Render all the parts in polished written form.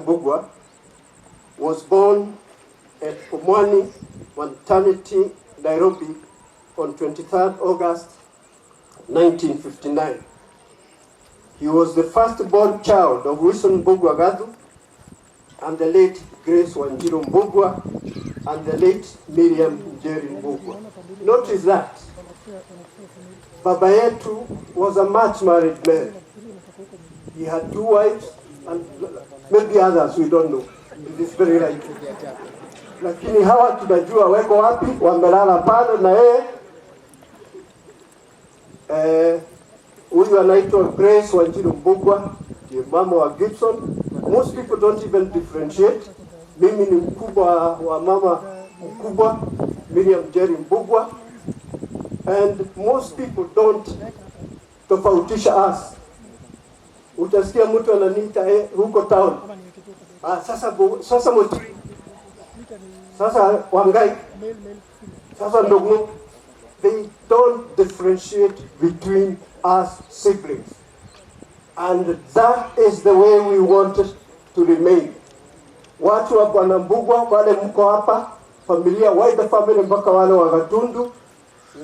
Mbugua was born at Pumwani Maternity, Nairobi on 23rd August 1959. He was the firstborn child of Wilson Mbugua Gathu and the late Grace Wanjiru Mbugua and the late Miriam Njeri Mbugua. Notice that baba yetu was a much married man. He had two wives and maybe others, we don't know. It is very likely. Lakini hawa tunajua weko wapi, wamelala pale na yeye. Huyu anaitwa Grace Wanjiru Mbugua, ndiye mama wa Gibson. Most people don't even differentiate. Mimi ni mkubwa wa mama mkubwa Miriam Njeri Mbugua, and most people don't tofautisha us. Utasikia mtu ananiita huko town. Ah, sasa sasa Muturi, sasa Wangai, sasa Ndugu. They don't differentiate between us siblings. And that is the way we want it to remain. Watu wa Bwana Mbugua wale mko hapa, familia, wider family mpaka wale wa Gatundu,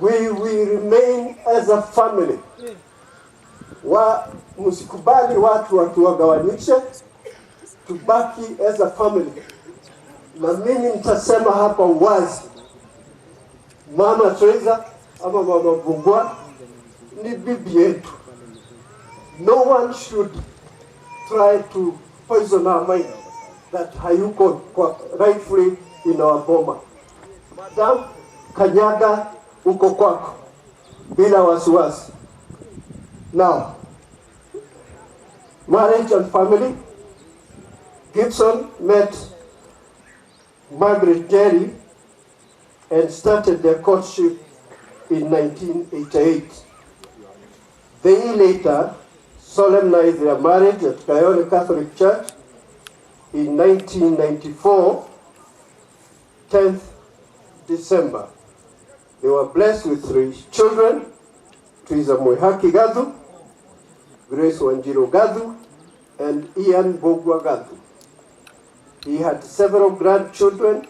we will remain as a family. Wa msikubali watu watuwagawanyishe, tubaki as a family. Na mimi nitasema hapa wazi, Mama Teresa ama Mama Mbugua ni bibi yetu. No one should try to poison our mind that hayuko kwa rightfully in our boma. Madam, kanyaga uko kwako bila wasiwasi. Now, marriage and family. Gibson met Margaret Njeri and started their courtship in 1988. They later solemnized their marriage at Kayole Catholic Church in 1994, 10th December. They were blessed with three children, Triza Mwihaki Gathu, Grace Wanjiru Gathu, and Ian Mbugua Gathu. He had several grandchildren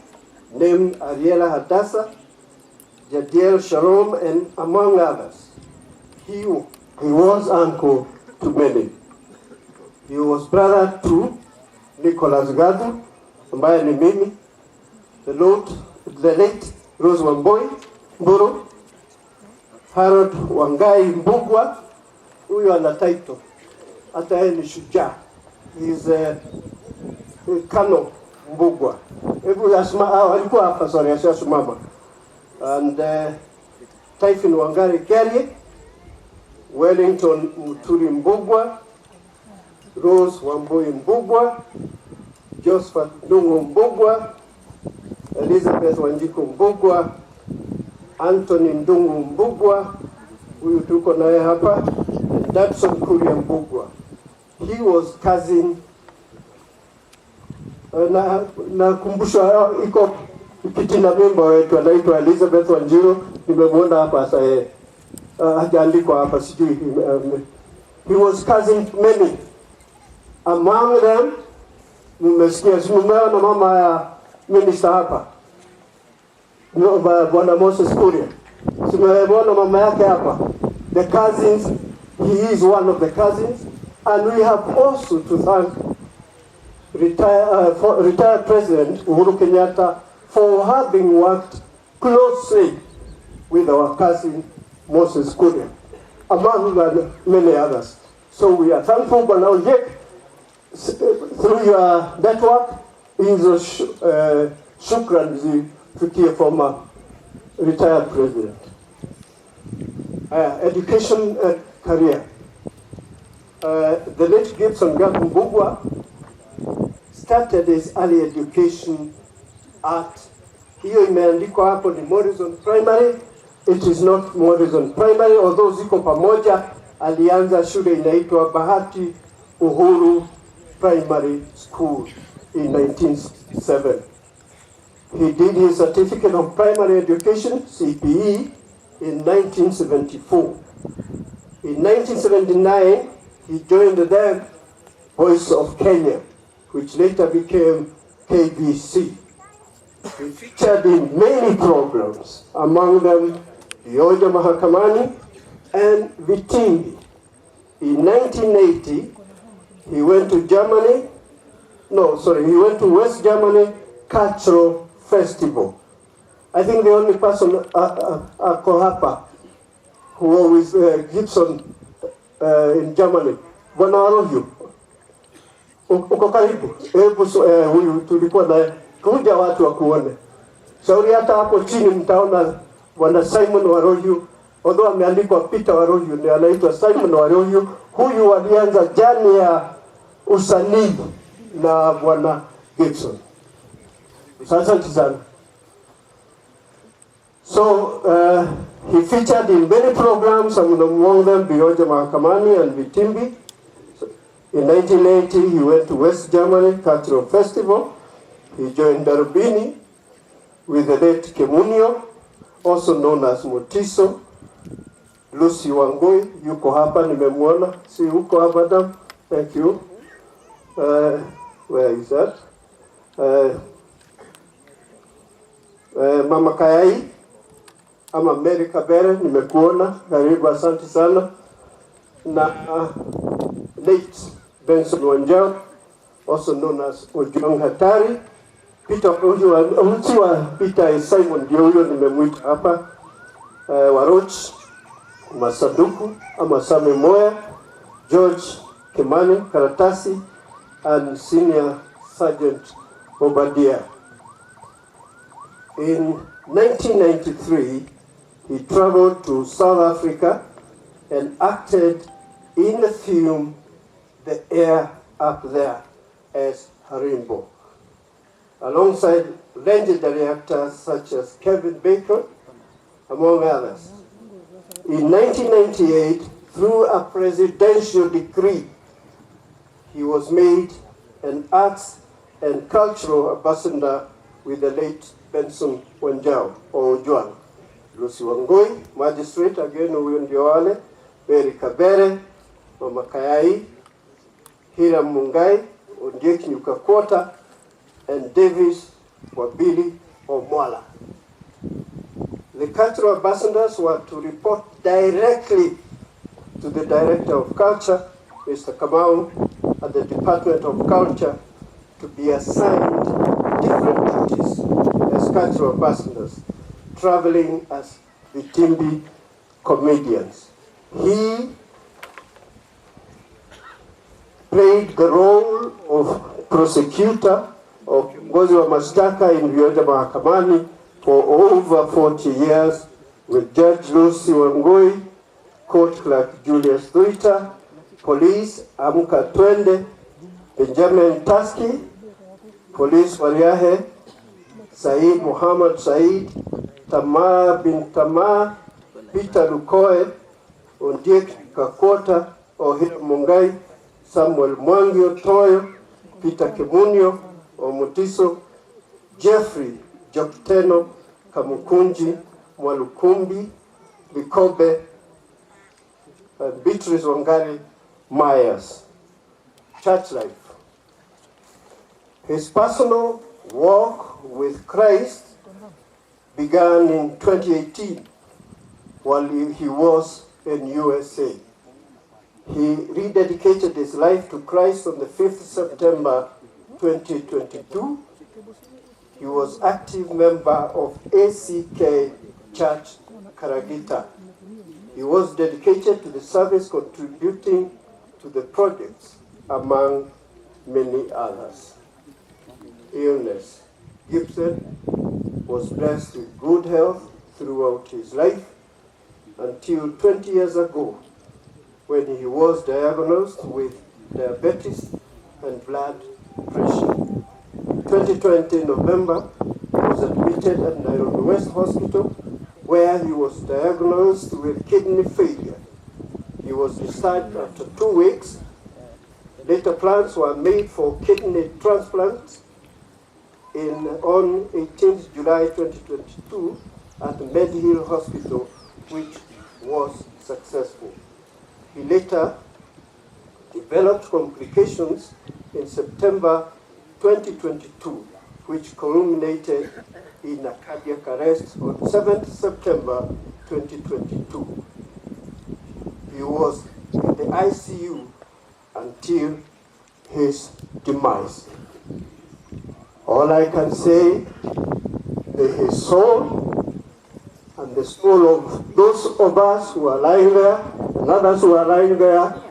named Ariela Hadassah, Jadiel Shalom, and among others. He was uncle to many. He was brother to Nicholas Gathu, ambaye ni mimi, the late Rose Wambui Mburu, Harold Wangai Mbugua, huyu ana title, hata yeye ni shujaa. He is a Kano Mbugua. Hebu alikuwa hapa, sorry, ashasimama. And Typhon Wangari Kiarie, Wellington Muturi Mbugua, Rose Wambui Mbugua, Josephat Ndungu Mbugua, Elizabeth Wanjiku Mbugua, Anthony Ndungu Mbugua, huyu tuko naye hapa, and Dadson Kuria Mbugua. He was cousin na nakumbusha iko kitina mimba wetu anaitwa Elizabeth Wanjiru, nimemwona hapa sasa yeye. Hajaandikwa hapa sijui. He was cousin to many. Among them nimesikia, si mmeona mama ya minister hapa, no, Bwana Moses Kuria, si mmeona mama yake hapa, the cousins, he is one of the cousins, and we have also to thank retired President Uhuru Kenyatta for having worked closely with our cousin Moses Kuria, among many others. So we are thankful, Bwana Ondiek, through your network, hizo shukran zifikie former retired president. Education and career. The late Gibson Gathu Mbugua started his early education at, hiyo imeandikwa hapo ni Morrison Primary. It is not Morrison Primary, although ziko pamoja. Alianza shule inaitwa Bahati Uhuru Primary School in 1967. He did his Certificate of Primary Education, CPE, in 1974. In 1979, he joined the then Voice of Kenya. which later became KBC. He featured in many programs, among them Vioja Mahakamani and Vitimbi. In 1980, he went to Germany, no, sorry, he went to West Germany Cultural Festival. I think the only person ako hapa who always Gibson in Germany. Bwana Waruhiu, uko karibu? Hebu huyu tulikuwa naye, kuja watu wakuone. Shauri hata hapo chini mtaona Bwana Simon Waruhiu, although ameandikwa Peter Waruhiu, ni anaitwa Simon Waruhiu. Huyu walianza journey ya usanii na Bwana Gibson. Asante sana. So he featured in many programs, among them Vioja Mahakamani and Vitimbi. In 1980, he went to West Germany Cultural Festival. He joined Darubini with the late Kemunio, also known as Mutiso. Lucy Wangui yuko hapa, nimemwona, si uko hapa madam? Thank you. Where is that? Mama Kayai ama Mary Kabere, nimekuona, karibu, asante sana. Na late Benson Wanjau, also known as Ojwang Hatari. Peter huyu wa Peter Simon ndio huyo nimemwita hapa. Waroch Masanduku ama Same Moya, George Kimani Karatasi and Senior Sergeant Obadia. In 1993, he traveled to South Africa and acted in the film The Air Up There as Harimbo, alongside legendary actors such as Kevin Bacon, among others. In 1998, through a presidential decree, he was made an arts and cultural ambassador with the late Benson Wanjau or Ojwang. Lucy Wangui, magistrate, again huyo ndio wale, Mary Kabere, Mama Kayai, Hiram Mungai, Ondiek Nyukakwota, and Davis Wabili Omwala. The cultural ambassadors were to report directly to the Director of Culture, Mr. Kamau, at the Department of Culture to be assigned different duties as cultural ambassadors, traveling as Vitimbi comedians. He played the role of prosecutor or kiongozi wa mashtaka in Vioja Mahakamani for over 40 years with Judge Lucy Wangui, Court Clerk Julius Thuita, Police Amka Twende, Benjamin Taski, Police Wariahe, Said Muhammad Said, Tamar bin Tamar, Peter Lukoe, Ondiek Kakota, Ohira Mungai, Samuel Mwangi Otoyo, Peter Kimunio, Omutiso, Jeffrey Jokteno, Kamukunji, Mwalukumbi, Likobe, and Beatrice Wangari Myers. Church life. His personal walk with Christ began in 2018 while he was in USA. He rededicated his life to Christ on the 5th September 2022. He was active member of ACK Church Karagita. He was dedicated to the service, contributing to the projects, among many others. Illness. Gibson was blessed with good health throughout his life until 20 years ago when he was diagnosed with diabetes and blood pressure. 2020 November, he was admitted at Nairobi West Hospital, where he was diagnosed with kidney failure. He was discharged after 2 weeks. Later plans were made for kidney transplants on 18th July 2022 at Medihill Hospital, which was successful. He later developed complications in September 2022, which culminated in a cardiac arrest on 7th September 2022. He was in the ICU until his demise. All I can say, may his soul and the soul of those of us who are lying there and others who are lying there,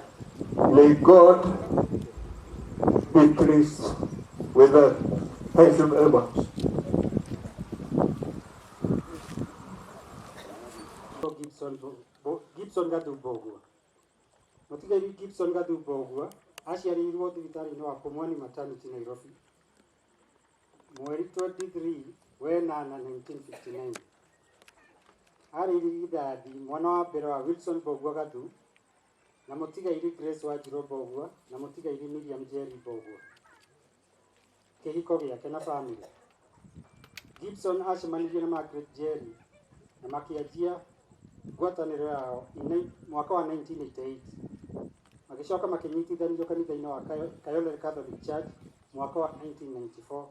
may God be pleased with them. Thank you very much. Gibson, Gibson Gathu Mbugua. Mũtigairĩ Gibson Gathu Mbugua aciarĩirwo thibitarĩ-inĩ wa Pumwani Maternity Nairobi mweri 23 wenana 1959. Arĩ irigithathi mwana wa mbere wa Wilson Mbugua Gathu na mũtigairĩ Grace Wanjirũ Mbugua na mũtigairĩ Miriam Njeri Mbugua. Kĩhiko gĩake na bamĩrĩ. Gibson acemanirie na Margaret Njeri na makĩanjia ngwatanĩro yao mwaka wa 1988. Magĩcoka makĩnyitithanio kanitha-inĩ wa Kayole Catholic Church mwaka wa 1994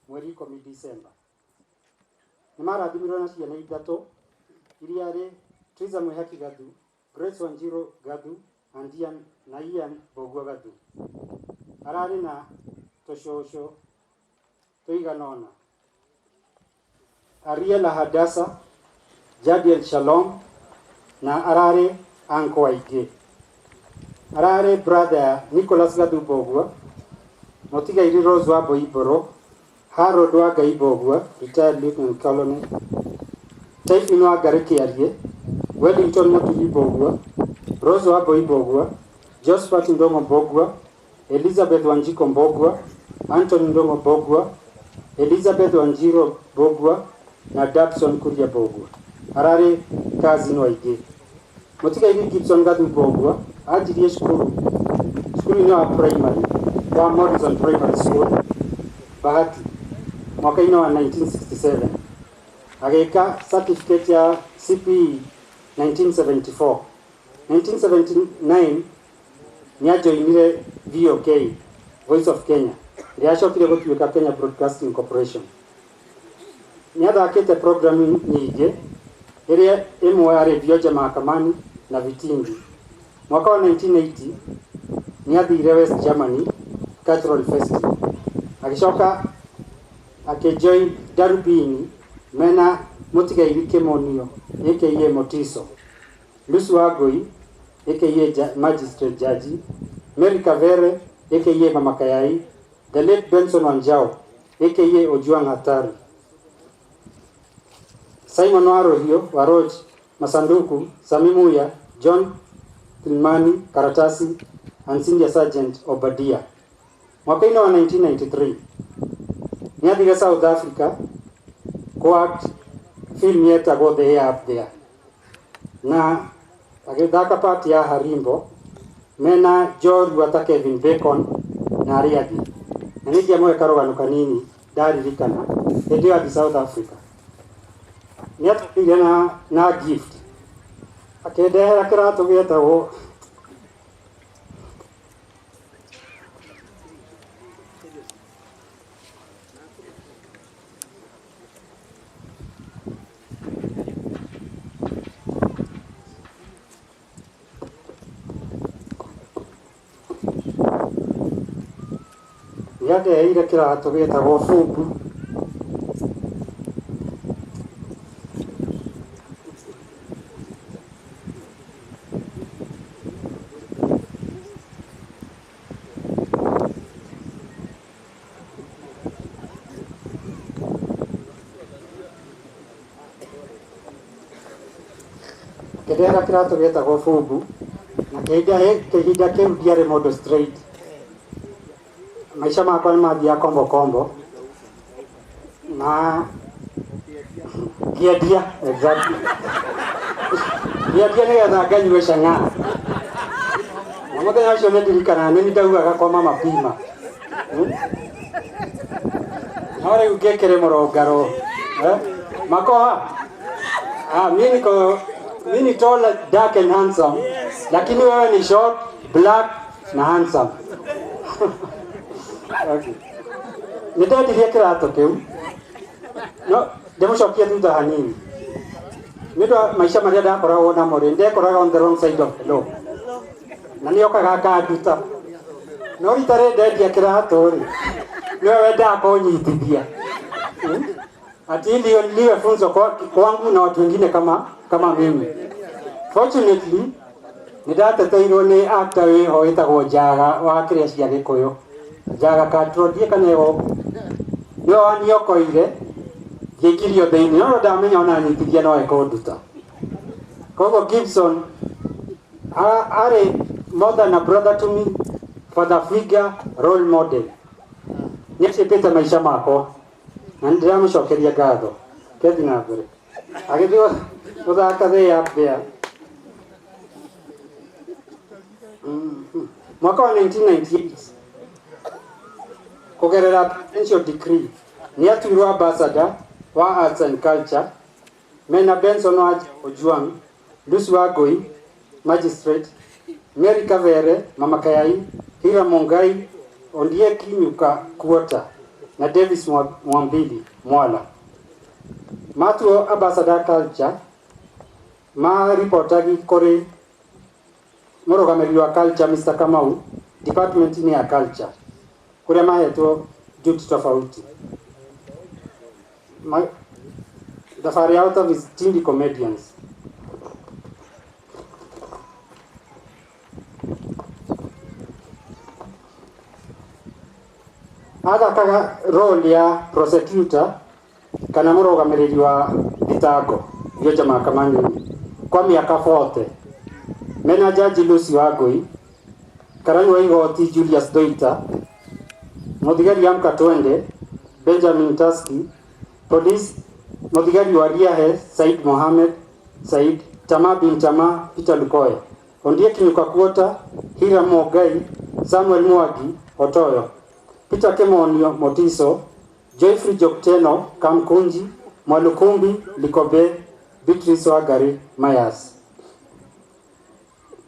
mweri 10 December. Nĩ marathimirwo na ciana ithatũ iria arĩ Triza Mwihaki Gathu, Grace Wanjiru Gathu and Ian, na Ian Mbugua Gathu. Ararĩ na tũcũcũ tũigana ũna: Ariela Hadasa, Jadiel Shalom na ararĩ uncle aingĩ. Ararĩ brother Nicholas Gathu Mbugua, mũtigairĩ Rose wa Mbũi Harold wa Ngai Mbugua, retired Lieutenant Colonel, Stephen wa Ngarĩ Kĩarie, Wellington Mũtugi Mbugua, Rose wa Mbũi Mbugua, Josephat Ndong'o Mbugua, Elizabeth Wanjiko Mbugua, Anthony Ndong'o Mbugua, Elizabeth Wanjiro Mbugua na Dabson Kuria Mbugua. Ararĩ cousin aingĩ. Mũtigairĩ Gibson Gathu Mbugua anjirie cukuru cukuru-inĩ wa primary wa Morrison Primary School Bahati mwaka-inĩ wa 1967, agĩka certificate ya CPE 1974. 1979 nĩ ajoinire VOK, Voice of Kenya, ĩrĩa yacokire gũtuĩka Kenya Broadcasting Corporation. Nĩ athakĩte programu nyingĩ, ĩrĩa ĩmwe yarĩ Vioja Mahakamani na Vitimbi. Mwaka wa 1980 nĩ athire West Germany Cultural Festival, agĩcoka akĩjoin Darubini mena mũtigairĩ Kĩmonio aka Motiso, Lucy Wangui aka Magistrate Judge, Mary Kavere aka Mama Kayai, the late Benson Wanjao aka Ojuang Hatari, Simon Warohio Waroj Masanduku, Sami Muya, John Tilmani Karatasi and Senior Sergeant Obadia. Mwaka-inĩ wa 1993 nĩ athire South Africa kũ film yetagwo The Air Up There na agĩthaka part ya Harimbo mena njorua ta Kevin Bacon na arĩa angĩ. Na nĩ ingĩamũhe karũgano kanini ndaririkana hĩndĩ ĩyo athiĩ South Africa nĩ atũkĩire na gift, akĩndehera kĩratũ gĩetagwo nĩandeheire kĩratũ gĩtagwo Fubu. Kĩndehera kĩratũ gĩtagwo Fubu na kĩhinda kĩu ndiarĩ mũndũ straight, maica makwa nĩ mathiaga kombo kombo na ngĩendia, exactly, ngĩendia nĩgetha nganyue chang'aa. Na mũthenya ũcio nĩ ndirikanaga nĩ ndaugaga kwa mama pima. No rĩu ngĩkĩrĩ mũrũngarũ, eh? Makoha, ah, mi niko mi ni tall, dark and handsome, lakini wewe ni short, black na handsome. Okay. Nĩ ndendirie kĩratũ kĩu, no ndĩmũcokie thutha hanini nĩ ũndũ wa maica marĩa ndakoragwo namo rĩ, ndekoraga on the wrong side of the law na nĩ okaga akanduta. No rita rĩ ndendia kĩratũ rĩ, nĩwe wendaga kũnyitithia. Ati hili liwe funzo kwangu na watu wengine kama mimi. Fortunately, nĩ ndateteirwo nĩ actor wĩho wĩtagwo Njaga wa kĩrĩa cia Gĩkũyũ, Njaga Katro, ndiĩ kana ĩgo nĩwe waniokoire ngĩingĩrio thĩinĩ, no ndamenya ona nyitithia no ekũnduta. Koguo Gibson arĩ more than a brother to me, father figure, role model. Nĩ acĩpĩte maica makwa na nĩ ndĩramũcokeria ngatho. Kethi na mbere agĩthiĩ gũthaka The Up There. Mwaka wa 1998, kũgerera presidential decree, nĩ atuirwo ambassador wa arts and culture mena Benson wa Ojwang, Lucy Wangui magistrate, Mary Kavere, Mama Kayai, Hira Mungai, Ondieki Nyuka Kuota na Davis Mwambili Mwala. Matuo ambassador culture maripotagi kũrĩ mũrũgamĩrĩri wa culture Mr. Kamau, department-inĩ ya culture kũrĩa mahetwo duty tofauti. Thabarĩ yao ta Vitindi Comedians. Athakaga role ya prosecutor kana mũrũgamĩrĩri wa thitango Vioja mahakamani kwa mĩaka 40 mena Jaji Lucy Wangui, karani wa igoti Julius Doita, mũthigari Amka Twende, Benjamin Taski, police mũthigari wa Riahe Said Mohamed Said, Tama bin Tama, Peter Lukoya, Ondieki Nyuka Kuota, Hira Mogai, Samuel Mwangi Otoyo, Peter Kemonio Motiso, Joyfrey Jokteno Kamkunji, Mwalukumbi Likobe, Beatrice Wangari Mayas.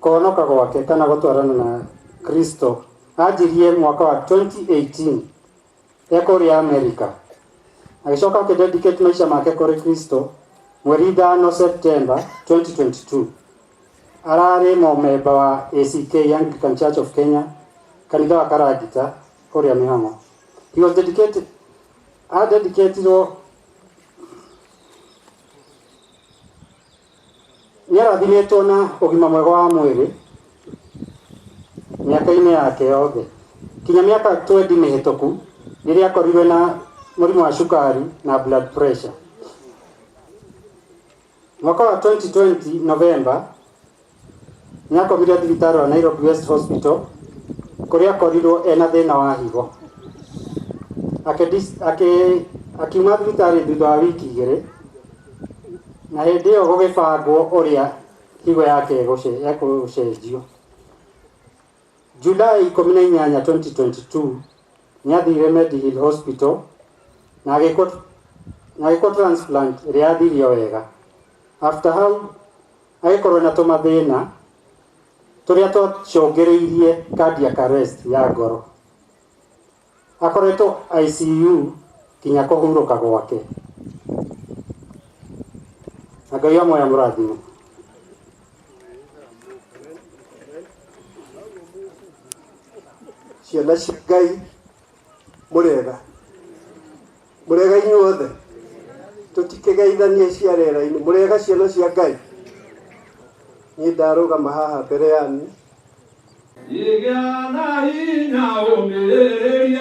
Kũhonoka gwake kana gũtwarana na Kristo anjirie mwaka wa 2018 e kũrĩa America, agĩcoka akĩdedicate maica make kũrĩ Kristo mweri 5 September 2022. Ararĩ mũmemba wa ACK, Anglican Church of Kenya, kanitha wa Karagita kũrĩa Mĩhang'o. He was dedicated, adedicatirwo, nĩ arathimĩtwo na ũgima mwega wa mwĩrĩ mĩaka-inĩ yake yothe kinya mĩaka 20 mĩhĩtũku rĩrĩa akorirwe na mũrimũ wa cukari na blood pressure. Mwaka wa 2020 November nĩ akomire thibitarĩ wa Nairobi West Hospital kũrĩa akorirwo ena thĩna wa higo. Akiuma thibitarĩ thutha wa wiki 2, na hĩndĩ ĩyo gũgĩbangwo ũrĩa higo yake ekũcenjio. July 18 2022 nĩ athire Medihill Hospital na agĩkwo transplant ĩrĩa yathirio wega. After hau agĩkorwo na tũmathĩna tũrĩa twacũngĩrĩirie cardiac arrest ya ngoro. Akoretwo ICU kinya kũhurũka gwake. Na Ngai amwe amũrathime. Ciana cia Ngai, mũrega mũrega inyuothe, tũtikĩgeithanie cia rĩera-inĩ. Mũrega ciana cia Ngai, niĩ ndarũgama haha mbere yanyu. Igĩa na hinya ũmĩrĩrie.